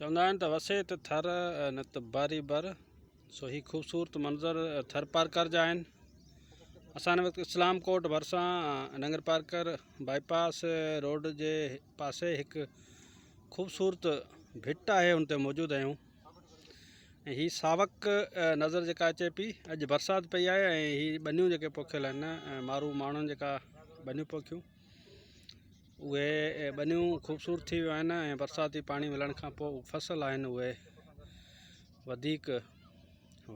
چوندا آهن ته وسي ته ٿر نه ته بر ئي بر سو هي خوبصورت منظر ٿر پارڪر جا آهن اسان هن وقت اسلام ڪوٽ ڀرسان ننگر پارڪر باء پاس روڊ جي پاسي هڪ خوبصورت ڀٽ آهي ان تي موجود آهيون ۽ هي ساوڪ نظر جيڪا اچي پي اڄ برسات پئي آهي ۽ هي ٻنيون جيڪي پوکيل آهن مارو ماڻهن جيڪا ٻنيون پوکيون اهي ٻنيون خوبصورت ٿي ويون آهن ۽ برساتي پاڻي ملڻ کان پوء فصل آهن اهي وڌيڪ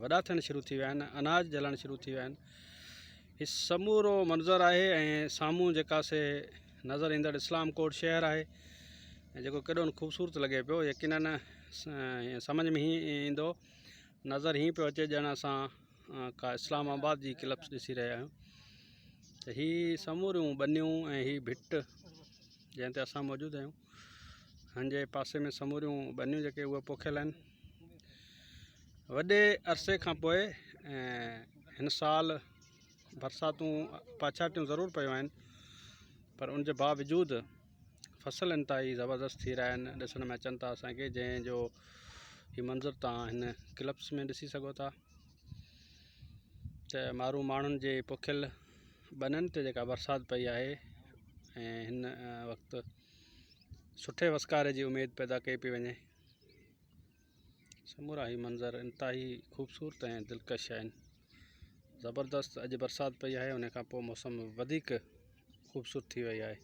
وڏا ٿيڻ شروع ٿي ويا آهن اناج جلڻ شروع ٿي ويا آهن هي سمورو منظر آهي ۽ سامهون جيڪا سي نظر ايندڙ اسلام ڪوٽ شهر آهي ۽ جيڪو ڪيڏو نه خوبصورت لڳي پيو يقينن سمجھ ۾ هي ايندو نظر هي پيو اچي ڄڻ اسان ڪا اسلام آباد جي ڪلپس ڏسي رهيا آهيون ته هي سموريون ٻنيون ۽ هي ڀٽ جنهن تي اسان موجود آهيون هن جي پاسي ۾ سموريون ٻنيون جيڪي اهي پوکيل آهن وڏي عرصي کان پوء هن سال برساتون پاڇاٽيون ضرور پيون آهن پر ان جي باوجود فصل انتهائي زبردست ٿي رهيا آهن ڏسڻ ۾ اچن ٿا اسانکي جنهن جو هي منظر تان هن ڪلپس ۾ ڏسي سگهو ٿا ته مارو ماڻهن جي پوکيل ٻنن تي جيڪا برسات پئي آهي ۽ هن وقت سٺي وسڪاري جي اميد پيدا ڪئي پئي وڃي سمورا هي منظر انتهائي خوبصورت ۽ دلڪش آهن زبردست اڄ برسات پئي آهي ان کان پوء موسم وڌيڪ خوبصورت ٿي وئي آهي.